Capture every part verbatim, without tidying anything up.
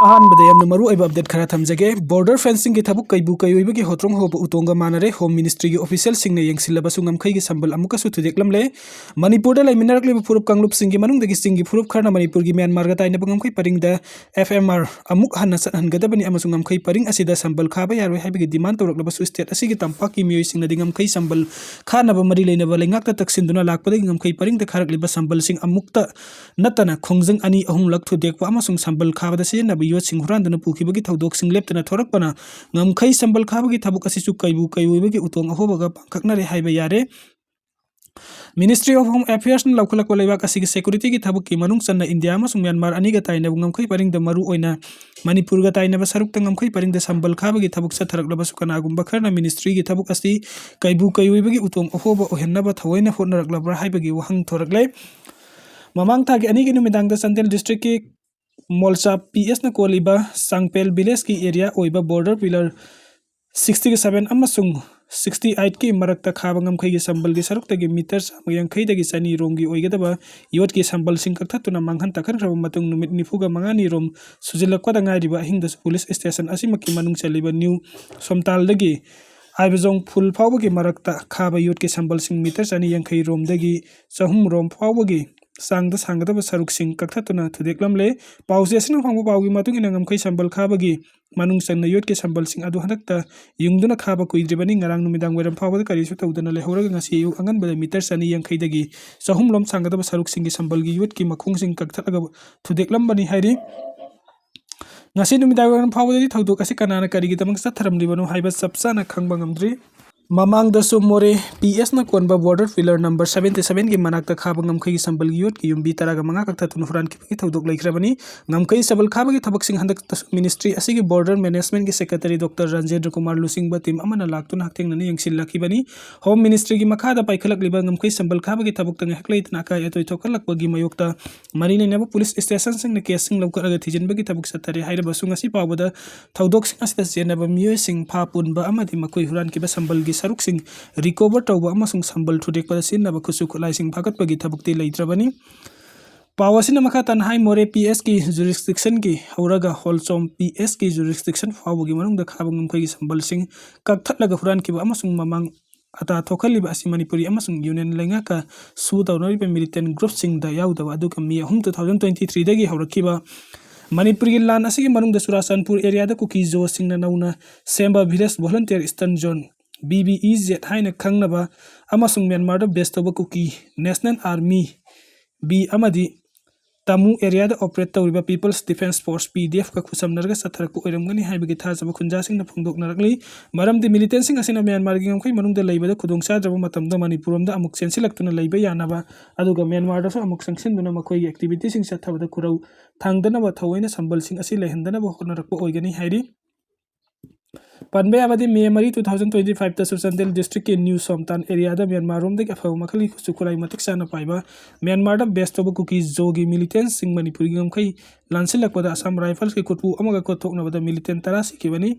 ꯑꯍꯥꯟꯕꯗ ꯌꯥꯝꯅ ꯃꯔꯨ ꯑꯣꯏꯕ update ꯈꯔ ꯊꯝꯖꯒꯦ꯫ Border fencingꯒꯤ ꯊꯕꯛ ꯀꯩꯕꯨ ꯀꯩꯑꯣꯏꯕꯒꯤ ꯍꯣꯇ꯭ꯔꯣꯡ ꯍꯧꯕ ꯎꯇꯣꯡꯒ ꯃꯥꯟꯅꯔꯦ꯫ Home Ministryꯒꯤ officialꯁꯤꯡꯅ ꯌꯦꯡꯁꯤꯜꯂꯕꯁꯨ ꯉꯝꯈꯩꯒꯤ ꯁꯝꯕꯜ ꯑꯃꯨꯛꯀꯁꯨ ꯊꯨꯗꯦꯛꯂꯝꯂꯦ꯫ ꯃꯅꯤꯄꯨꯔꯗ ꯂꯩꯃꯤꯟꯅꯔꯛꯂꯤꯕ ꯐꯨꯔꯨꯞ ꯀꯥꯡꯂꯨꯞꯁꯤꯡꯒꯤ ꯃꯅꯨꯡꯗꯒꯤ ꯆꯤꯡꯒꯤ ꯐꯨꯔꯨꯞ ꯈꯔꯅ ꯃꯅꯤꯄꯨꯔꯒꯤ ꯃ꯭ꯌꯥꯟꯃꯥꯔꯒ ꯇꯥꯏꯅꯕ ꯉꯝꯈꯩ ꯄꯔꯤꯡꯗ F M R ꯑꯃꯨꯛ ꯍꯟꯅ ꯆꯠꯍꯟꯒꯗꯕꯅꯤ ꯑꯃꯁꯨꯡ ꯉꯝꯈꯩ ꯄꯔꯤꯡ ꯑꯁꯤꯗ ꯁꯝꯕꯜ ꯈꯥꯕ ꯌꯥꯔꯣꯏ ꯍꯥꯏꯕꯒꯤ demand ꯇꯧꯔꯛꯂꯕꯁꯨ, state ꯑꯁꯤꯒꯤ ꯇꯝꯄꯥꯛꯀꯤ ꯃꯤꯑꯣꯏꯁꯤꯡꯅꯗꯤ ꯉꯝꯈꯩ ꯁꯝꯕꯜ ꯈꯥꯅꯕ ꯃꯔꯤ ꯂꯩꯅꯕ ꯂꯩꯉꯥꯛꯇ ꯇꯛꯁꯤꯟꯗꯨꯅ ꯂꯥꯛꯄꯗꯒꯤ ꯉꯝꯈꯩ ꯄꯔꯤꯡꯗ ꯈꯥꯔꯛꯂꯤꯕ ꯁꯝꯕꯜꯁꯤꯡ ꯑꯃꯨꯛꯇ ꯅꯠꯇꯅ ꯈꯣꯡꯖꯪ ꯑꯅꯤ ꯑꯍꯨꯝꯂꯛ ꯊꯨꯗꯦꯛꯄ ꯑꯃꯁꯨꯡ ꯁꯝꯕꯜ ꯈꯥꯕꯗ ꯁꯤꯖꯤꯟꯅꯕ ꯌꯣꯠꯁꯤꯡ ꯍꯨꯔꯥꯟꯗꯨꯅ ꯄꯨꯈꯤꯕꯒꯤ ꯊꯧꯗꯣꯛꯁꯤꯡ ꯂꯦꯞꯇꯅ ꯊꯣꯔꯛꯄꯅ ꯉꯝꯈꯩ ꯁꯝꯕꯜ ꯈꯥꯕꯒꯤ ꯊꯕꯛ ꯑꯁꯤꯁꯨ ꯀꯩꯕꯨ ꯀꯩꯑꯣꯏꯕꯒꯤ ꯎꯇꯣꯡ ꯑꯍꯣꯕꯒ ꯄꯥꯡꯈꯛꯅꯔꯦ ꯍꯥꯏꯕ ꯌꯥꯔꯦ꯫ Ministry of Home Affairsꯅ ꯂꯧꯈꯠꯂꯛꯄ ꯂꯩꯕꯥꯛ ꯑꯁꯤꯒꯤ securityꯒꯤ ꯊꯕꯛꯀꯤ ꯃꯅꯨꯡ ꯆꯟꯅ ꯏꯟꯗꯤꯌꯥ ꯑꯃꯁꯨꯡ ꯃ꯭ꯌꯥꯟꯃꯥꯔ ꯑꯅꯤꯒ ꯇꯥꯏꯅꯕ ꯉꯝꯈꯩ ꯄꯔꯤꯡꯗ ꯃꯔꯨ ꯑꯣꯏꯅ ꯃꯅꯤꯄꯨꯔꯒ ꯇꯥꯏꯅꯕ ꯁꯔꯨꯛꯇ ꯉꯝꯈꯩ ꯄꯔꯤꯡꯗ ꯁꯝꯕꯜ ꯈꯥꯕꯒꯤ ꯊꯕꯛ ꯆꯠꯊꯔꯛꯂꯕꯁꯨ, ꯀꯅꯥꯒꯨꯝꯕ ꯈꯔꯅ ministryꯒꯤ ꯊꯕꯛ ꯑꯁꯤ ꯀꯩꯕꯨ ꯀꯩꯑꯣꯏꯕꯒꯤ ꯎꯇꯣꯡ ꯑꯍꯣꯕ ꯑꯣꯏꯍꯟꯅꯕ ꯊꯑꯣꯏꯅ ꯍꯣꯠꯅꯔꯛꯂꯕ꯭ꯔꯥ ꯍꯥꯏꯕꯒꯤ ꯋꯥꯍꯪ ꯊꯣꯔꯛꯂꯦ꯫ ꯃꯃꯥꯡ ꯊꯥꯒꯤ ꯑꯅꯤꯒꯤ ꯅꯨꯃꯤꯗꯥꯡꯗ ꯆꯥꯟꯗꯦꯜ districtꯀꯤ ꯃꯣꯜꯆꯥ P Sꯅ ꯀꯣꯜꯂꯤꯕ ꯆꯥꯡꯄꯦꯜ villageꯀꯤ area ꯑꯣꯏꯕ border pillar sixty seven ꯑꯃꯁꯨꯡ sixty eight ꯀꯤ ꯃꯔꯛꯇ ꯈꯥꯕ ꯉꯝꯈꯩꯒꯤ ꯁꯝꯕꯜꯒꯤ ꯁꯔꯨꯛꯇꯒꯤ meter ꯆꯥꯝꯃ ꯌꯥꯡꯈꯩꯗꯒꯤ ꯆꯅꯤ ꯔꯣꯝꯒꯤ ꯑꯣꯏꯒꯗꯕ ꯌꯣꯠꯀꯤ ꯁꯝꯕꯜꯁꯤꯡ ꯀꯛꯊꯠꯇꯨꯅ ꯃꯥꯡꯍꯟ ꯇꯥꯛꯍꯟꯈ꯭ꯔꯕ ꯃꯇꯨꯡ, ꯅꯨꯃꯤꯠ ꯅꯤꯐꯨꯒ ꯃꯉꯥꯅꯤ ꯔꯣꯝ ꯁꯨꯖꯤꯜꯂꯛꯄꯗ ꯉꯥꯏꯔꯤꯕ ꯑꯍꯤꯡꯗꯁꯨ police stationꯁꯤꯃꯛꯀꯤ ꯃꯅꯨꯡ ꯆꯜꯂꯤꯕ ꯅ꯭ꯌꯨ ꯁꯣꯝꯇꯥꯜꯗꯒꯤ ꯑꯥꯏꯕꯖꯣꯡ ꯐꯨꯜ ꯐꯥꯎꯕꯒꯤ ꯃꯔꯛꯇ ꯈꯥꯕ ꯌꯣꯠꯀꯤ ꯁꯝꯕꯜꯁꯤꯡ meter ꯆꯅꯤ ꯌꯥꯡꯈꯩ ꯔꯣꯝꯗꯒꯤ ꯆꯍꯨꯝ ꯔꯣꯝ ꯐꯥꯎꯕꯒꯤ ꯆꯥꯡꯗ ꯁꯥꯡꯒꯗꯕ ꯁꯔꯨꯛꯁꯤꯡ ꯀꯛꯊꯠꯇꯨꯅ ꯊꯨꯗꯦꯛꯂꯝꯂꯦ꯫ ꯄꯥꯎꯆꯦ ꯑꯁꯤꯅ ꯐꯪꯕ ꯄꯥꯎꯒꯤ ꯃꯇꯨꯡ ꯏꯟꯅ, ꯉꯝꯈꯩ ꯁꯝꯕꯜ ꯈꯥꯕꯒꯤ ꯃꯅꯨꯡ ꯆꯟꯅ ꯌꯣꯠꯀꯤ ꯁꯝꯕꯜꯁꯤꯡ ꯑꯗꯨ ꯍꯟꯗꯛꯇ ꯌꯨꯡꯗꯨꯅ ꯈꯥꯕ ꯀꯨꯏꯗ꯭ꯔꯤꯕꯅꯤ꯫ ꯉꯔꯥꯡ ꯅꯨꯃꯤꯗꯥꯡ ꯋꯥꯏꯔꯝ ꯐꯥꯎꯕꯗ ꯀꯔꯤꯁꯨ ꯇꯧꯗꯅ ꯂꯩꯍꯧꯔꯒ, ꯉꯁꯤ ꯑꯌꯨꯛ ꯑꯉꯟꯕꯗ meter ꯆꯅꯤ ꯌꯥꯡꯈꯩꯗꯒꯤ ꯆꯍꯨꯝ ꯂꯣꯝ ꯁꯥꯡꯒꯗꯕ ꯁꯔꯨꯛꯁꯤꯡꯒꯤ ꯁꯝꯕꯜꯒꯤ ꯌꯣꯠꯀꯤ ꯃꯈꯣꯡꯁꯤꯡ ꯀꯛꯊꯠꯂꯒ ꯊꯨꯗꯦꯛꯂꯝꯕꯅꯤ ꯍꯥꯏꯔꯤ꯫ ꯉꯁꯤ ꯅꯨꯃꯤꯗꯥꯡ ꯋꯥꯏꯔꯝ ꯐꯥꯎꯕꯗꯗꯤ ꯊꯧꯗꯣꯛ ꯑꯁꯤ ꯀꯅꯥꯅ ꯀꯔꯤꯒꯤꯗꯃꯛ ꯆꯠꯊꯔꯝꯂꯤꯕꯅꯣ ꯍꯥꯏꯕ ꯆꯞ ꯆꯥꯅ ꯈꯪꯕ ꯉꯝꯗ꯭ꯔꯤ꯫ ꯃꯃꯥꯡꯗꯁꯨ ꯃꯣꯔꯦ P Sꯅ ꯀꯣꯟꯕ border pillar number seventy sevenꯒꯤ ꯃꯅꯥꯛꯇ ꯈꯥꯕ ꯉꯝꯈꯩꯒꯤ ꯁꯝꯕꯜꯒꯤ ꯌꯣꯠꯀꯤ ꯌꯨꯝꯕꯤ ꯇꯔꯥꯒ ꯃꯉꯥ ꯀꯛꯊꯠꯇꯨꯅ ꯍꯨꯔꯥꯟꯈꯤꯕꯒꯤ ꯊꯧꯗꯣꯛ ꯂꯩꯈ꯭ꯔꯕꯅꯤ꯫ ꯉꯝꯈꯩ ꯁꯝꯕꯜ ꯈꯥꯕꯒꯤ ꯊꯕꯛꯁꯤꯡ ꯍꯟꯗꯛꯇꯁꯨ ministry ꯑꯁꯤꯒꯤ border managementꯀꯤ secretary Doctor Rajendra Kumar ꯂꯨꯆꯤꯡꯕ team ꯑꯃꯅ ꯂꯥꯛꯇꯨꯅ ꯍꯛꯊꯦꯡꯅꯅ ꯌꯦꯡꯁꯤꯜꯂꯛꯈꯤꯕꯅꯤ꯫ Home Ministryꯒꯤ ꯃꯈꯥꯗ ꯄꯥꯏꯈꯠꯂꯛꯂꯤꯕ ꯉꯝꯈꯩ ꯁꯝꯕꯜ ꯈꯥꯕꯒꯤ ꯊꯕꯛꯇ ꯉꯥꯏꯍꯥꯛ ꯂꯩꯇꯅ ꯑꯀꯥꯏ ꯑꯇꯣꯏ ꯊꯣꯛꯍꯜꯂꯛꯄꯒꯤ ꯃꯥꯌꯣꯛꯇ ꯃꯔꯤ ꯂꯩꯅꯕ police stationꯁꯤꯡꯅ caseꯁꯤꯡ ꯂꯧꯈꯠꯂꯒ ꯊꯤꯖꯤꯟꯕꯒꯤ ꯊꯕꯛ ꯆꯠꯊꯔꯤ ꯍꯥꯏꯔꯕꯁꯨ, ꯉꯁꯤ ꯐꯥꯎꯕꯗ ꯊꯧꯗꯣꯛꯁꯤꯡ ꯑꯁꯤꯗ ꯆꯦꯟꯅꯕ ꯃꯤꯑꯣꯏꯁꯤꯡ ꯐꯥ ꯄꯨꯟꯕ ꯑꯃꯗꯤ ꯃꯈꯣꯏ ꯍꯨꯔꯥꯟꯈꯤꯕ ꯁꯝꯕꯜꯒꯤ ꯁꯔꯨꯛꯁꯤꯡ recover ꯇꯧꯕ ꯑꯃꯁꯨꯡ ꯁꯝꯕꯜ ꯊꯨꯗꯦꯛꯄꯗ ꯁꯤꯖꯤꯟꯅꯕ ꯈꯨꯠꯁꯨ ꯈꯨꯠꯂꯥꯏꯁꯤꯡ ꯐꯥꯒꯠꯄꯒꯤ ꯊꯕꯛꯇꯤ ꯂꯩꯇ꯭ꯔꯕꯅꯤ꯫ ꯄꯥꯎ ꯑꯁꯤꯅ ꯃꯈꯥ ꯇꯥꯅ ꯍꯥꯏ, ꯃꯣꯔꯦ ꯄꯤ ꯑꯦꯁꯀꯤ ꯖꯨꯔꯤꯁꯗꯤꯛꯁꯟꯒꯤ ꯍꯧꯔꯒ ꯍꯣꯜꯆꯣꯝ ꯄꯤ ꯑꯦꯁꯀꯤ ꯖꯨꯔꯤꯁꯗꯤꯛꯁꯟ ꯐꯥꯎꯕꯒꯤ ꯃꯅꯨꯡꯗ ꯈꯥꯕ ꯉꯝꯈꯩꯒꯤ ꯁꯝꯕꯜꯁꯤꯡ ꯀꯛꯊꯠꯂꯒ ꯍꯨꯔꯥꯟꯈꯤꯕ ꯑꯃꯁꯨꯡ ꯃꯃꯥꯡ ꯑꯇꯥ ꯊꯣꯛꯍꯜꯂꯤꯕ ꯑꯁꯤ ꯃꯅꯤꯄꯨꯔꯤ ꯑꯃꯁꯨꯡ ꯌꯨꯅꯤꯌꯟ ꯂꯩꯉꯥꯛꯀ ꯁꯨ ꯇꯧꯅꯔꯤꯕ ꯃꯤꯂꯤꯇꯦꯟ ꯒ꯭ꯔꯨꯞꯁꯤꯡꯗ ꯌꯥꯎꯗꯕ ꯑꯗꯨꯒ ꯃꯦ ꯑꯍꯨꯝ, two thousand twenty threeꯗꯒꯤ ꯍꯧꯔꯛꯈꯤꯕ ꯃꯅꯤꯄꯨꯔꯒꯤ ꯂꯥꯟ ꯑꯁꯤꯒꯤ ꯃꯅꯨꯡꯗ ꯆꯨꯔꯥꯆꯥꯟꯄꯨꯔ ꯑꯦꯔꯤꯌꯥꯗ ꯀꯨꯀꯤ ꯖꯣꯁꯤꯡꯅ ꯅꯧꯅ ꯁꯦꯝꯕ village volunteer eastern zone, B B E Z ꯍꯥꯏꯅ ꯈꯪꯅꯕ, ꯑꯃꯁꯨꯡ ꯃ꯭ꯌꯥꯟꯃꯥꯔꯗ ꯕꯦꯁ ꯇꯧꯕ ꯀꯨꯀꯤ ꯅꯦꯁꯅꯦꯜ ꯑꯥꯔꯃꯤ, ꯕꯤ, ꯑꯃꯗꯤ ꯇꯥꯃꯨ ꯑꯦꯔꯤꯌꯥꯗ ꯑꯣꯄꯔꯦꯠ ꯇꯧꯔꯤꯕ ꯄꯤꯄꯜꯁ ꯗꯤꯐꯦꯟꯁ ꯐꯣꯔꯁ, ꯄꯤ ꯗꯤ ꯑꯦꯐꯀ ꯈꯨꯠꯁꯝꯅꯔꯒ ꯆꯠꯊꯔꯛꯄ ꯑꯣꯏꯔꯝꯒꯅꯤ ꯍꯥꯏꯕꯒꯤ ꯊꯥꯖꯕ ꯈꯨꯟꯖꯥꯁꯤꯡꯅ ꯐꯣꯡꯗꯣꯛꯅꯔꯛꯂꯤ꯫ ꯃꯔꯝꯗꯤ ꯃꯤꯂꯤꯇꯦꯟꯁꯤꯡ ꯑꯁꯤꯅ ꯃ꯭ꯌꯥꯟꯃꯥꯔꯒꯤ ꯉꯝꯈꯩ ꯃꯅꯨꯡꯗ ꯂꯩꯕꯗ ꯈꯨꯗꯣꯡꯆꯥꯗ꯭ꯔꯕ ꯃꯇꯝꯗ ꯃꯅꯤꯄꯨꯔ ꯂꯣꯝꯗ ꯑꯃꯨꯛ ꯆꯦꯟꯁꯤꯜꯂꯛꯇꯨꯅ ꯂꯩꯕ ꯌꯥꯅꯕ, ꯑꯗꯨꯒ ꯃ꯭ꯌꯥꯟꯃꯥꯔꯗꯁꯨ ꯑꯃꯨꯛ ꯆꯪꯁꯤꯟꯗꯨꯅ ꯃꯈꯣꯏꯒꯤ ꯑꯦꯛꯇꯤꯚꯤꯇꯤꯁꯤꯡ ꯆꯠꯊꯕꯗ ꯈꯨꯔꯧ ꯊꯥꯡꯗꯅꯕ ꯊꯑꯣꯏꯅ ꯁꯝꯕꯜꯁꯤꯡ ꯑꯁꯤ ꯂꯩꯍꯟꯗꯅꯕ ꯍꯣꯠꯅꯔꯛꯄ ꯑꯣꯏꯒꯅꯤ ꯍꯥꯏꯔꯤ꯫ ꯄꯟꯕ ꯌꯥꯕꯗꯤ, ꯃꯦ ꯃꯔꯤ, two thousand twenty fiveꯇꯁꯨ ꯆꯥꯟꯗꯦꯜ ꯗꯤꯁꯇ꯭ꯔꯤꯛꯀꯤ ꯅ꯭ꯌꯨ ꯁꯣꯝꯇꯥꯟ ꯑꯦꯔꯤꯌꯥꯗ ꯃ꯭ꯌꯥꯟꯃꯥꯔꯔꯣꯝꯗꯒꯤ ꯑꯐꯕ ꯃꯈꯜꯒꯤ ꯈꯨꯠꯁꯨ ꯈꯨꯠꯂꯥꯏ ꯃꯇꯤꯛ ꯆꯥꯅ ꯄꯥꯏꯕ ꯃ꯭ꯌꯥꯟꯃꯥꯔꯗ ꯕꯦꯁ ꯇꯧꯕ ꯀꯨꯀꯤ ꯖꯣꯒꯤ ꯃꯤꯂꯤꯇꯦꯟꯁꯤꯡ ꯃꯅꯤꯄꯨꯔꯒꯤ ꯉꯝꯈꯩ ꯂꯥꯟꯁꯤꯜꯂꯛꯄꯗ ꯑꯁꯥꯝ ꯔꯥꯏꯐꯜꯁꯀꯤ ꯈꯨꯠꯄꯨ ꯑꯃꯒ ꯈꯨꯠꯊꯣꯛꯅꯕꯗ ꯃꯤꯂꯤꯇꯦꯟ ꯇꯔꯥ ꯁꯤꯈꯤꯕꯅꯤ꯫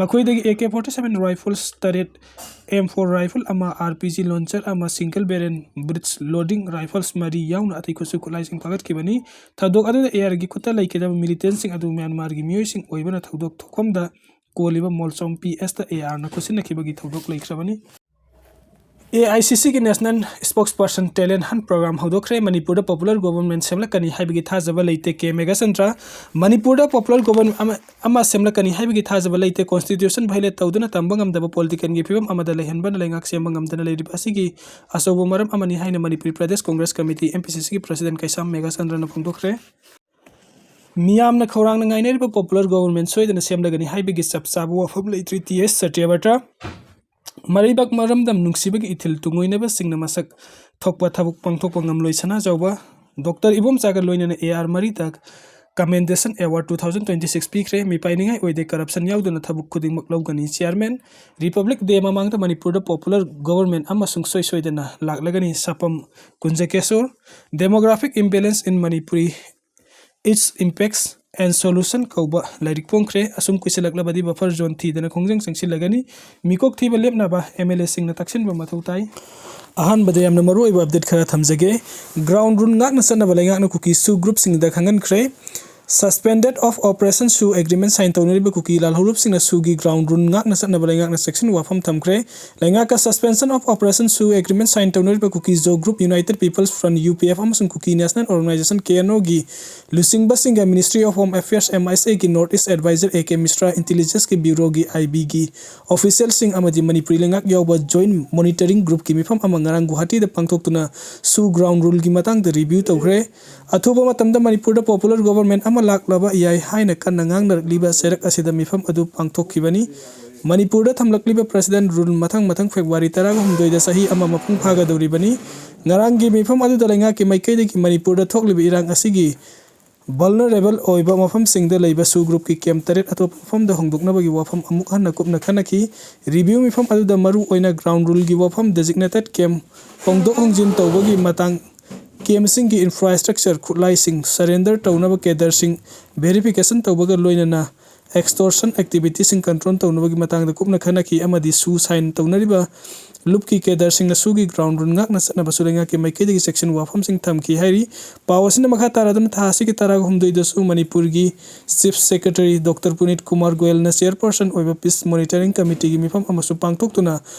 ꯃꯈꯣꯏꯗꯒꯤ A K forty seven rifles ꯇꯔꯦꯠ, ꯑꯦꯝ four rifle ꯑꯃ, ꯑꯥꯔ ꯄꯤ ꯖꯤ launcher ꯑꯃ, single barrel breech loading rifles ꯃꯔꯤ ꯌꯥꯎꯅ ꯑꯇꯩ ꯈꯨꯠꯁꯨ ꯈꯨꯠꯂꯥꯏꯁꯤꯡ ꯐꯥꯒꯠꯈꯤꯕꯅꯤ꯫ ꯊꯧꯗꯣꯛ ꯑꯗꯨꯗ ꯑꯦ ꯑꯥꯔꯒꯤ ꯈꯨꯠꯇ ꯂꯩꯈꯤꯗꯕ ꯃꯤꯂꯤꯇꯦꯟꯁꯤꯡ ꯑꯗꯨ ꯃ꯭ꯌꯥꯟꯃꯥꯔꯒꯤ ꯃꯤꯑꯣꯏꯁꯤꯡ ꯑꯣꯏꯕꯅ ꯊꯧꯗꯣꯛ ꯊꯣꯛꯐꯝꯗ ꯀꯣꯜꯂꯤꯕ ꯃꯣꯜꯆꯣꯝ ꯄꯤ ꯑꯦꯁꯇ ꯑꯦ ꯑꯥꯔꯅ ꯈꯨꯠꯁꯤꯟꯅꯈꯤꯕꯒꯤ ꯊꯧꯗꯣꯛ ꯂꯩꯈ꯭ꯔꯕꯅꯤ꯫ ꯑꯦ ꯑꯥꯏ ꯁꯤ ꯁꯤꯒꯤ National Spokesperson Talent Hunt Program ꯍꯧꯗꯣꯛꯈ꯭ꯔꯦ꯫ ꯃꯅꯤꯄꯨꯔꯗ popular government ꯁꯦꯝꯂꯛꯀꯅꯤ ꯍꯥꯏꯕꯒꯤ ꯊꯥꯖꯕ ꯂꯩꯇꯦ, ꯀꯦ ꯃꯦꯘꯆꯟꯗ꯭ꯔ꯫ ꯃꯅꯤꯄꯨꯔꯗ popular government ꯑꯃ, ꯑꯃ ꯁꯦꯝꯂꯛꯀꯅꯤ ꯍꯥꯏꯕꯒꯤ ꯊꯥꯖꯕ ꯂꯩꯇꯦ꯫ Constitution violate ꯇꯧꯗꯨꯅ ꯇꯝꯕ ꯉꯝꯗꯕ politicalꯒꯤ ꯐꯤꯕꯝ ꯑꯃꯗ ꯂꯩꯍꯟꯕꯅ ꯂꯩꯉꯥꯛ ꯁꯦꯝꯕ ꯉꯝꯗꯅ ꯂꯩꯔꯤꯕ ꯑꯁꯤꯒꯤ ꯑꯆꯧꯕ ꯃꯔꯝ ꯑꯃꯅꯤ ꯍꯥꯏꯅ Manipuri Pradesh Congress committee, M P ꯁꯤ ꯁꯤꯒꯤ president ꯀꯩꯁꯥꯝ ꯃꯦꯘꯆꯟꯗ꯭ꯔꯅ ꯐꯣꯡꯗꯣꯛꯈ꯭ꯔꯦ꯫ ꯃꯤꯌꯥꯝꯅ ꯈꯧꯔꯥꯡꯅ ꯉꯥꯏꯅꯔꯤꯕ popular government ꯁꯣꯏꯗꯅ ꯁꯦꯝꯂꯒꯅꯤ ꯍꯥꯏꯕꯒꯤ ꯆꯞ ꯆꯥꯕ ꯋꯥꯐꯝ ꯂꯩꯇ꯭ꯔꯤ, ꯇꯤ ꯑꯦꯁ ꯁꯇ꯭ꯌꯕ꯭ꯔꯇ꯫ ꯃꯔꯩꯕꯥꯛ ꯃꯔꯝꯗꯝ ꯅꯨꯡꯁꯤꯕꯒꯤ ꯏꯊꯤꯜ ꯇꯨꯡꯑꯣꯏꯅꯕꯁꯤꯡꯅ ꯃꯁꯛ ꯊꯣꯛꯄ ꯊꯕꯛ ꯄꯥꯡꯊꯣꯛꯄ ꯉꯝꯂꯣꯏ ꯁꯅꯥꯖꯥꯎꯕ꯫ ꯗꯣꯛꯇꯔ ꯏꯕꯣꯝꯆꯥꯒ ꯂꯣꯏꯅꯅ ꯑꯦ ꯑꯥꯔ ꯃꯔꯤꯗ Commendation Award two thousand twenty six ꯄꯤꯈ꯭ꯔꯦ꯫ ꯃꯤꯄꯥꯏꯅꯤꯡꯉꯥꯏ ꯑꯣꯏꯗꯦ, corruption ꯌꯥꯎꯗꯅ ꯊꯕꯛ ꯈꯨꯗꯤꯡꯃꯛ ꯂꯧꯒꯅꯤ꯫ Chairman, Republic Day ꯃꯃꯥꯡꯗ ꯃꯅꯤꯄꯨꯔꯗ popular government ꯑꯃ ꯁꯨꯡꯁꯣꯏ ꯁꯣꯏꯗꯅ ꯂꯥꯛꯂꯒꯅꯤ, ꯁꯥꯄꯝ ꯀꯨꯟꯖꯀꯦꯁꯣꯔ꯫ Demographic Imbalance in Manipuri, Its Impacts and Solution ꯀꯧꯕ ꯂꯥꯏꯔꯤꯛ ꯐꯣꯡꯈ꯭ꯔꯦ꯫ ꯑꯁꯨꯝ ꯀꯨꯏꯁꯤꯜꯂꯛꯂꯕꯗꯤ buffer zone ꯊꯤꯗꯅ ꯈꯣꯡꯖꯪ ꯆꯪꯁꯤꯜꯂꯒꯅꯤ꯫ ꯃꯤꯀꯣꯛ ꯊꯤꯕ ꯂꯦꯞꯅꯕ ꯑꯦꯝ ꯑꯦꯜ ꯑꯦꯁꯤꯡꯅ ꯇꯛꯁꯤꯟꯕ ꯃꯊꯧ ꯇꯥꯏ꯫ ꯑꯍꯥꯟꯕꯗ ꯌꯥꯝꯅ ꯃꯔꯨꯑꯣꯏꯕ ꯑꯞꯗꯦꯠ ꯈꯔ ꯊꯝꯖꯒꯦ꯫ ꯒ꯭ꯔꯥꯎꯟ ꯔꯨꯜ ꯉꯥꯛꯅ ꯆꯠꯅꯕ ꯂꯩꯉꯥꯛꯅ ꯀꯨꯀꯤ ꯁꯨ ꯒ꯭ꯔꯨꯞꯁꯤꯡꯗ ꯈꯪꯍꯟꯈ꯭ꯔꯦ꯫ Suspended of Operation ꯁꯨ ꯑꯦꯒ꯭ꯔꯤꯃꯦꯟ ꯁꯥꯏꯟ ꯇꯧꯅꯔꯤꯕ ꯀꯨꯀꯤ ꯂꯥꯜꯍꯧꯂꯨꯞꯁꯤꯡꯅ ꯁꯨꯒꯤ ꯒ꯭ꯔꯥꯎꯟ ꯔꯨꯜ ꯉꯥꯛꯅ ꯆꯠꯅꯕ ꯂꯩꯉꯥꯛꯅ ꯆꯦꯛꯁꯤꯟ ꯋꯥꯐꯝ ꯊꯝꯈ꯭ꯔꯦ꯫ ꯂꯩꯉꯥꯛꯀ Suspension of Operation ꯁꯨ ꯑꯦꯒ꯭ꯔꯤꯃꯦꯟ ꯁꯥꯏꯟ ꯇꯧꯅꯔꯤꯕ Kuki Zo group, United People's Front, U P F, ꯑꯃꯁꯨꯡ Kuki national organisation, K N ꯑꯣꯒꯤ ꯂꯨꯆꯤꯡꯕꯁꯤꯡꯒ Ministry of Home Affairs, M I S ꯑꯦꯒꯤ North East Advisor A K ꯃꯤꯁ꯭ꯔꯥ, ꯏꯟꯇꯦꯂꯤꯖꯦꯟꯁꯀꯤ ꯕ꯭ꯌꯨꯔꯣꯒꯤ, ꯑꯥꯏ ꯕꯤꯒꯤ ꯑꯣꯐꯤꯁꯤꯌꯦꯜꯁꯤꯡ ꯑꯃꯗꯤ ꯃꯅꯤꯄꯨꯔꯤ ꯂꯩꯉꯥꯛ ꯌꯥꯎꯕ ꯖꯣꯏꯟꯠ ꯃꯣꯅꯤꯇꯔꯤꯡ ꯒ꯭ꯔꯨꯞꯀꯤ ꯃꯤꯐꯝ ꯑꯃ ꯉꯔꯥꯡ ꯒꯨꯋꯥꯍꯥꯇꯤꯗ ꯄꯥꯡꯊꯣꯛꯇꯨꯅ ꯁꯨ ꯒ꯭ꯔꯥꯎꯟ ꯔꯨꯜꯒꯤ ꯃꯇꯥꯡꯗ ꯔꯤꯚ꯭ꯌꯨ ꯇꯧꯈ꯭ꯔꯦ꯫ ꯑꯊꯨꯕ ꯃꯇꯝꯗ ꯃꯅꯤꯄꯨꯔꯗ ꯄꯣꯄꯨꯂꯔ ꯒꯣꯚꯔꯟꯃꯦꯟꯠ ꯑꯃ ꯂꯥꯛꯂꯕ ꯌꯥꯏ ꯍꯥꯏꯅ ꯀꯟꯅ ꯉꯥꯡꯅꯔꯛꯂꯤꯕ ꯆꯩꯔꯛ ꯑꯁꯤꯗ ꯃꯤꯐꯝ ꯑꯗꯨ ꯄꯥꯡꯊꯣꯛꯈꯤꯕꯅꯤ꯫ ꯃꯅꯤꯄꯨꯔꯗ ꯊꯝꯂꯛꯂꯤꯕ ꯄ꯭ꯔꯦꯁꯤꯗꯦꯟꯠ ꯔꯨꯜ ꯃꯊꯪ ꯃꯊꯪ ꯐꯦꯕ꯭ꯔꯨꯋꯥꯔꯤ ꯇꯔꯥꯒ ꯍꯨꯝꯗꯣꯏꯗ ꯆꯍꯤ ꯑꯃ ꯃꯄꯨꯡ ꯐꯥꯒꯗꯧꯔꯤꯕꯅꯤ꯫ ꯉꯔꯥꯡꯒꯤ ꯃꯤꯐꯝ ꯑꯗꯨꯗ ꯂꯩꯉꯥꯛꯀꯤ ꯃꯥꯏꯀꯩꯗꯒꯤ ꯃꯅꯤꯄꯨꯔꯗ ꯊꯣꯛꯂꯤꯕ ꯏꯔꯥꯡ ꯑꯁꯤꯒꯤ ꯚꯜꯅꯔꯦꯕꯜ ꯑꯣꯏꯕ ꯃꯐꯝꯁꯤꯡꯗ ꯂꯩꯕ ꯁꯨ ꯒ꯭ꯔꯨꯞꯀꯤ ꯀꯦꯝꯞ ꯇꯔꯦꯠ ꯑꯇꯣꯞꯄ ꯃꯐꯝꯗ ꯍꯣꯡꯗꯣꯛꯅꯕꯒꯤ ꯋꯥꯐꯝ ꯑꯃꯨꯛ ꯍꯟꯅ ꯀꯨꯞꯅ ꯈꯟꯅꯈꯤ꯫ ꯔꯤꯚ꯭ꯌꯨ ꯃꯤꯐꯝ ꯑꯗꯨꯗ ꯃꯔꯨ ꯑꯣꯏꯅ ꯒ꯭ꯔꯥꯎꯟ ꯔꯨꯜꯒꯤ ꯋꯥꯐꯝ, ꯗꯦꯖꯤꯒꯅꯦꯇꯦꯗ ꯀꯦꯝꯞ ꯍꯣꯡꯗꯣꯛ ꯍꯣꯡꯖꯤꯟ ꯇꯧꯕꯒꯤ ꯃꯇꯥꯡ, ꯀꯦꯝꯞꯁꯤꯡꯒꯤ ꯏꯟꯐ꯭ꯔꯥꯁ꯭ꯇ꯭ꯔꯛꯆꯔ, ꯈꯨꯠꯂꯥꯏꯁꯤꯡ ꯁꯔꯦꯟꯗꯔ ꯇꯧꯅꯕ ꯀꯦꯗꯔꯁꯤꯡ ꯚꯦꯔꯤꯐꯤꯀꯦꯁꯟ ꯇꯧꯕꯒ ꯂꯣꯏꯅꯅ ꯑꯦꯛꯁꯇꯣꯔꯁꯟ ꯑꯦꯛꯇꯤꯚꯤꯇꯤꯁꯤꯡ ꯀꯟꯇ꯭ꯔꯣꯜ ꯇꯧꯅꯕꯒꯤ ꯃꯇꯥꯡꯗ ꯀꯨꯞꯅ ꯈꯟꯅꯈꯤ ꯑꯃꯗꯤ ꯁꯨ ꯁꯥꯏꯟ ꯇꯧꯅꯔꯤꯕ ꯂꯨꯞꯀꯤ ꯀꯦꯗꯔꯁꯤꯡꯅ ꯁꯨꯒꯤ ꯒ꯭ꯔꯥꯎꯟ ꯔꯨꯜ ꯉꯥꯛꯅ ꯆꯠꯅꯕꯁꯨ ꯂꯩꯉꯥꯛꯀꯤ ꯃꯥꯏꯀꯩꯗꯒꯤ ꯆꯦꯛꯁꯤꯟ ꯋꯥꯐꯝꯁꯤꯡ ꯊꯝꯈꯤ ꯍꯥꯏꯔꯤ꯫ ꯄꯥꯎ ꯑꯁꯤꯅ ꯃꯈꯥ ꯇꯥꯔꯗꯨꯅ ꯊꯥ ꯑꯁꯤꯒꯤ ꯇꯔꯥꯍꯨꯝꯗꯣꯏꯗꯁꯨ ꯃꯅꯤꯄꯨꯔꯒꯤ ꯆꯤꯐ ꯁꯦꯀ꯭ꯔꯦꯇꯔꯤ ꯗꯣꯛꯇꯔ ꯄꯨꯅꯤꯠ ꯀꯨꯃꯥꯔ ꯒꯣꯌꯜꯅ ꯆꯤꯌꯔꯄꯔꯁꯟ ꯑꯣꯏꯕ ꯄꯤꯁ ꯃꯣꯅꯤꯇꯔꯤꯡ ꯀꯃꯤꯇꯤꯒꯤ ꯃꯤꯐꯝ ꯑꯃꯁꯨ ꯄꯥꯡꯊꯣꯛꯇꯨꯅ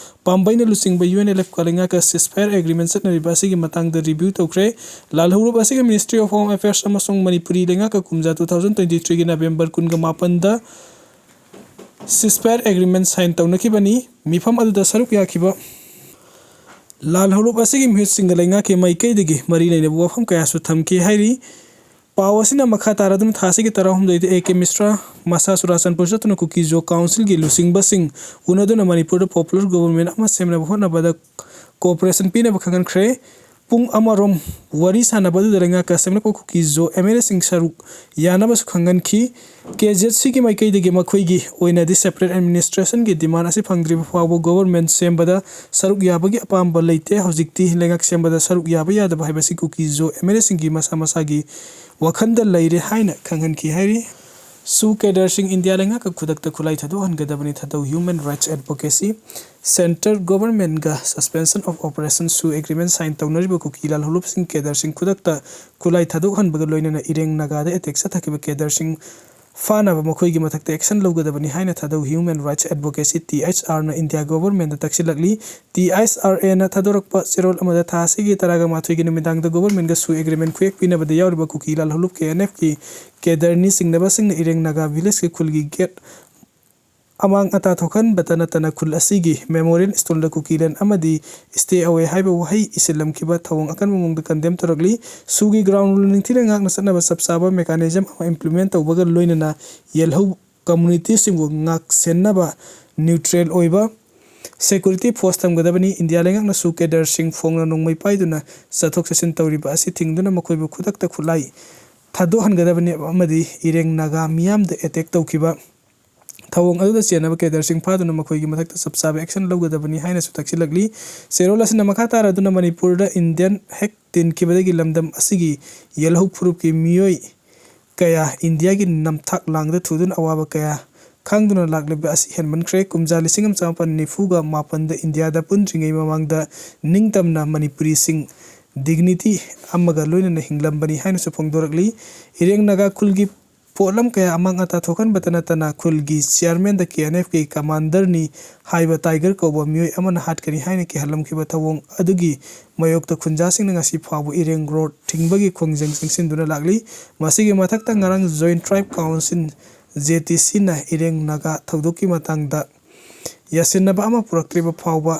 ꯄꯥꯝꯕꯩꯅ ꯂꯨꯆꯤꯡꯕ ꯌꯨ ꯑꯦꯟ ꯑꯦꯜ ꯑꯦꯐꯀ ꯂꯩꯉꯥꯛꯀ ꯁꯤꯁꯐꯥꯌꯔ ꯑꯦꯒ꯭ꯔꯤꯃꯦꯟ ꯆꯠꯅꯔꯤꯕ ꯑꯁꯤꯒꯤ ꯃꯇꯥꯡꯗ ꯔꯤꯚ꯭ꯌꯨ ꯇꯧꯈ꯭ꯔꯦ꯫ ꯂꯥꯜꯍꯧꯂꯨꯞ ꯑꯁꯤꯒꯤ Ministry of Home Affairs ꯑꯃꯁꯨꯡ ꯃꯅꯤꯄꯨꯔꯤ ꯂꯩꯉꯥꯛꯀ ꯀꯨꯝꯖꯥ two thousand twenty threeꯒꯤ November ꯀꯨꯟꯒ ꯃꯥꯄꯟꯗ ꯁꯤꯁꯐꯥꯌꯔ ꯑꯦꯒ꯭ꯔꯤꯃꯦꯟ ꯁꯥꯏꯟ ꯇꯧꯅꯈꯤꯕꯅꯤ꯫ ꯃꯤꯐꯝ ꯑꯗꯨꯗ ꯁꯔꯨꯛ ꯌꯥꯈꯤꯕ ꯂꯥꯜꯍꯧꯂꯨꯞ ꯑꯁꯤꯒꯤ ꯃꯤꯍꯨꯠꯁꯤꯡꯒ ꯂꯩꯉꯥꯛꯀꯤ ꯃꯥꯏꯀꯩꯗꯒꯤ ꯃꯔꯤ ꯂꯩꯅꯕ ꯋꯥꯐꯝ ꯀꯌꯥꯁꯨ ꯊꯝꯈꯤ ꯍꯥꯏꯔꯤ꯫ ꯄꯥꯎ ꯑꯁꯤꯅ ꯃꯈꯥ ꯇꯥꯔꯗꯨꯅ ꯊꯥ ꯑꯁꯤꯒꯤ ꯇꯔꯥꯍꯨꯝꯗꯣꯏꯗ ꯑꯦ ꯀꯦ ꯃꯤꯁ꯭ꯔꯥ ꯃꯁꯥ ꯆꯨꯔꯥꯆꯥꯟꯄꯨꯔ ꯆꯠꯇꯨꯅ ꯀꯨꯀꯤ ꯖꯣ ꯀꯥꯎꯟꯁꯤꯜꯒꯤ ꯂꯨꯆꯤꯡꯕꯁꯤꯡ ꯎꯅꯗꯨꯅ ꯃꯅꯤꯄꯨꯔꯗ ꯄꯣꯄꯨꯂꯔ ꯒꯣꯚꯔꯟꯃꯦꯟꯠ ꯑꯃ ꯁꯦꯝꯅꯕ ꯍꯣꯠꯅꯕꯗ ꯀꯣꯑꯣꯄꯔꯦꯁꯟ ꯄꯤꯅꯕ ꯈꯪꯍꯟꯈ꯭ꯔꯦ꯫ ꯄꯨꯡ ꯑꯃꯔꯣꯝ ꯋꯥꯔꯤ ꯁꯥꯟꯅꯕ ꯑꯗꯨꯗ ꯂꯩꯉꯥꯛꯀ ꯁꯦꯝꯂꯛꯄ ꯀꯨꯀꯤ ꯖꯣ ꯑꯦꯝ ꯑꯦꯜ ꯑꯦꯁꯤꯡ ꯁꯔꯨꯛ ꯌꯥꯅꯕꯁꯨ ꯈꯪꯍꯟꯈꯤ꯫ ꯀꯦ ꯖꯦꯠ ꯁꯤꯒꯤ ꯃꯥꯏꯀꯩꯗꯒꯤ ꯃꯈꯣꯏꯒꯤ ꯑꯣꯏꯅꯗꯤ ꯁꯦꯄꯔꯦꯠ ꯑꯦꯗꯃꯤꯅꯤꯁꯇ꯭ꯔꯦꯁꯟꯒꯤ ꯗꯤꯃꯥꯟ ꯑꯁꯤ ꯐꯪꯗ꯭ꯔꯤꯕ ꯐꯥꯎꯕ ꯒꯣꯚꯔꯟꯃꯦꯟꯠ ꯁꯦꯝꯕꯗ ꯁꯔꯨꯛ ꯌꯥꯕꯒꯤ ꯑꯄꯥꯝꯕ ꯂꯩꯇꯦ꯫ ꯍꯧꯖꯤꯛꯇꯤ ꯂꯩꯉꯥꯛ ꯁꯦꯝꯕꯗ ꯁꯔꯨꯛ ꯌꯥꯕ ꯌꯥꯗꯕ ꯍꯥꯏꯕꯁꯤ ꯀꯨꯀꯤ ꯖꯣ ꯑꯦꯝ ꯑꯦꯜ ꯑꯦꯁꯤꯡꯒꯤ ꯃꯁꯥ ꯃꯁꯥꯒꯤ ꯋꯥꯈꯜꯗ ꯂꯩꯔꯦ ꯍꯥꯏꯅ ꯈꯪꯍꯟꯈꯤ ꯍꯥꯏꯔꯤ꯫ ꯁꯨ ꯀꯦꯗꯔꯁꯤꯡ ꯏꯟꯗꯤꯌꯥ ꯂꯩꯉꯥꯛꯀ ꯈꯨꯗꯛꯇ ꯈꯨꯠꯂꯥꯏ ꯊꯥꯗꯣꯛꯍꯟꯒꯗꯕꯅꯤ꯫ ꯊꯥꯗꯧ Human Rights Advocacy꯫ Centre Governmentꯒ Suspension of Operation ꯁꯨ Agreement sign ꯇꯧꯅꯔꯤꯕ ꯀꯨꯀꯤ ꯂꯥꯜꯍꯧꯂꯨꯞꯁꯤꯡ ꯀꯦꯗꯔꯁꯤꯡ ꯈꯨꯗꯛꯇ ꯈꯨꯠꯂꯥꯏ ꯊꯥꯗꯣꯛꯍꯟꯕꯒ ꯂꯣꯏꯅꯅ ꯏꯔꯦꯡ ꯅꯥꯒꯥꯗ attack ꯆꯠꯊꯈꯤꯕ ꯀꯦꯗꯔꯁꯤꯡ ꯐꯥꯅꯕ ꯃꯈꯣꯏꯒꯤ ꯃꯊꯛꯇ action ꯂꯧꯒꯗꯕꯅꯤ ꯍꯥꯏꯅ ꯊꯥꯗꯧ Human Rights Advocacy, T H Rꯅ ꯏꯟꯗꯤꯌꯥ governmentꯇ ꯇꯛꯁꯤꯜꯂꯛꯂꯤ꯫ T H R Aꯅ ꯊꯥꯗꯣꯔꯛꯄ ꯆꯦꯔꯣꯜ ꯑꯃꯗ ꯊꯥ ꯑꯁꯤꯒꯤ ꯇꯔꯥꯒ ꯃꯥꯊꯣꯏꯒꯤ ꯅꯨꯃꯤꯗꯥꯡꯗ governmentꯒ ꯁꯨ agreement ꯈꯨꯌꯦꯛ ꯄꯤꯅꯕꯗ ꯌꯥꯎꯔꯤꯕ ꯀꯨꯀꯤ ꯂꯥꯜꯍꯧꯂꯨꯞ K N Fꯀꯤ ꯀꯦꯗꯔꯅꯤ ꯆꯤꯡꯅꯕꯁꯤꯡꯅ ꯏꯔꯦꯡ ꯅꯥꯒꯥ villageꯀꯤ ꯈꯨꯜꯒꯤ gate ꯑꯃꯥꯡ ꯑꯇꯥ ꯊꯣꯛꯍꯟꯕꯇ ꯅꯠꯇꯅ ꯈꯨꯜ ꯑꯁꯤꯒꯤ memorial stoneꯗ ꯀꯨꯀꯤꯂꯦꯟ ꯑꯃꯗꯤ stay away ꯍꯥꯏꯕ ꯋꯥꯍꯩ ꯏꯁꯤꯜꯂꯝꯈꯤꯕ ꯊꯧꯑꯣꯡ ꯑꯀꯟꯕ ꯃꯑꯣꯡꯗ condemn ꯇꯧꯔꯛꯂꯤ꯫ ꯁꯨꯒꯤ ground rule ꯅꯤꯡꯊꯤꯅ ꯉꯥꯛꯅ ꯆꯠꯅꯕ ꯆꯞ ꯆꯥꯕ mechanism ꯑꯃ implement ꯇꯧꯕꯒ ꯂꯣꯏꯅꯅ ꯌꯦꯜꯍꯧ communityꯁꯤꯡꯕꯨ ꯉꯥꯛꯁꯦꯟꯅꯕ neutral ꯑꯣꯏꯕ security force ꯊꯝꯒꯗꯕꯅꯤ꯫ ꯏꯟꯗꯤꯌꯥ ꯂꯩꯉꯥꯛꯅꯁꯨ ꯀꯦꯗꯔꯁꯤꯡ ꯐꯣꯡꯅ ꯅꯣꯡꯃꯩ ꯄꯥꯏꯗꯨꯅ ꯆꯠꯊꯣꯛ ꯆꯠꯁꯤꯟ ꯇꯧꯔꯤꯕ ꯑꯁꯤ ꯊꯤꯡꯗꯨꯅ ꯃꯈꯣꯏꯕꯨ ꯈꯨꯗꯛꯇ ꯈꯨꯠꯂꯥꯏ ꯊꯥꯗꯣꯛꯍꯟꯒꯗꯕꯅꯤ ꯑꯃꯗꯤ ꯏꯔꯦꯡ ꯅꯥꯒꯥ ꯃꯤꯌꯥꯝꯗ attack ꯇꯧꯈꯤꯕ ꯊꯧꯑꯣꯡ ꯑꯗꯨꯗ ꯆꯦꯟꯅꯕ ꯀꯦꯗꯔꯁꯤꯡ ꯐꯥꯗꯨꯅ ꯃꯈꯣꯏꯒꯤ ꯃꯊꯛꯇ ꯆꯞ ꯆꯥꯕ action ꯂꯧꯒꯗꯕꯅꯤ ꯍꯥꯏꯅꯁꯨ ꯇꯛꯁꯤꯜꯂꯛꯂꯤ꯫ ꯆꯦꯔꯣꯜ ꯑꯁꯤꯅ ꯃꯈꯥ ꯇꯥꯔꯗꯨꯅ ꯃꯅꯤꯄꯨꯔꯗ Indian ꯍꯦꯛ ꯇꯤꯟꯈꯤꯕꯗꯒꯤ ꯂꯝꯗꯝ ꯑꯁꯤꯒꯤ ꯌꯦꯜꯍꯧ ꯐꯨꯔꯨꯞꯀꯤ ꯃꯤꯑꯣꯏ ꯀꯌꯥ ꯏꯟꯗꯤꯌꯥꯒꯤ ꯅꯝꯊꯥꯛ ꯂꯥꯡꯗ ꯊꯨꯗꯨꯅ ꯑꯋꯥꯕ ꯀꯌꯥ ꯈꯥꯡꯗꯨꯅ ꯂꯥꯛꯂꯤꯕ ꯑꯁꯤ ꯍꯦꯟꯃꯟꯈ꯭ꯔꯦ꯫ ꯀꯨꯝꯖꯥ ꯂꯤꯁꯤꯡ ꯑꯃ ꯆꯃꯥꯄꯟ ꯅꯤꯐꯨꯒ ꯃꯥꯄꯟꯗ ꯏꯟꯗꯤꯌꯥꯗ ꯄꯨꯟꯗ꯭ꯔꯤꯉꯩ ꯃꯃꯥꯡꯗ ꯅꯤꯡꯇꯝꯅ ꯃꯅꯤꯄꯨꯔꯤꯁꯤꯡ dignity ꯑꯃꯒ ꯂꯣꯏꯅꯅ ꯍꯤꯡꯂꯝꯕꯅꯤ ꯍꯥꯏꯅꯁꯨ ꯐꯣꯡꯗꯣꯔꯛꯂꯤ꯫ ꯏꯔꯦꯡ ꯅꯥꯒꯥ ꯈꯨꯜꯒꯤ ꯄꯣꯠꯂꯝ ꯀꯌꯥ ꯑꯃꯥꯡ ꯑꯇꯥ ꯊꯣꯛꯍꯟꯕꯇ ꯅꯠꯇꯅ ꯈꯨꯜꯒꯤ chairmanꯗ K N Fꯀꯤ commanderꯅꯤ ꯍꯥꯏꯕ Tiger ꯀꯧꯕ ꯃꯤꯑꯣꯏ ꯑꯃꯅ ꯍꯥꯠꯀꯅꯤ ꯍꯥꯏꯅ ꯀꯤꯍꯜꯂꯝꯈꯤꯕ ꯊꯧꯑꯣꯡ ꯑꯗꯨꯒꯤ ꯃꯥꯌꯣꯛꯇ ꯈꯨꯟꯖꯥꯁꯤꯡꯅ ꯉꯁꯤ ꯐꯥꯎꯕ ꯏꯔꯦꯡ road ꯊꯤꯡꯕꯒꯤ ꯈꯣꯡꯖꯪ ꯆꯪꯁꯤꯟꯗꯨꯅ ꯂꯥꯛꯂꯤ꯫ ꯃꯁꯤꯒꯤ ꯃꯊꯛꯇ ꯉꯔꯥꯡ Joint Tribe Council, J T Cꯅ ꯏꯔꯦꯡ Naga ꯊꯧꯗꯣꯛꯀꯤ ꯃꯇꯥꯡꯗ ꯌꯥꯁꯤꯟꯅꯕ ꯑꯃ ꯄꯨꯔꯛꯇ꯭ꯔꯤꯕ ꯐꯥꯎꯕ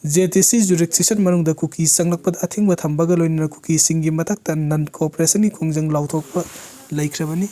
J T C jurisdiction ꯃꯅꯨꯡꯗ ꯀꯨꯀꯤ ꯆꯪꯂꯛꯄꯗ ꯑꯊꯤꯡꯕ ꯊꯝꯕꯒ ꯂꯣꯏꯅꯅ ꯀꯨꯀꯤꯁꯤꯡꯒꯤ ꯃꯊꯛꯇ non cooperationꯒꯤ ꯈꯣꯡꯖꯪ ꯂꯥꯎꯊꯣꯛꯄ ꯂꯩꯈ꯭ꯔꯕꯅꯤ꯫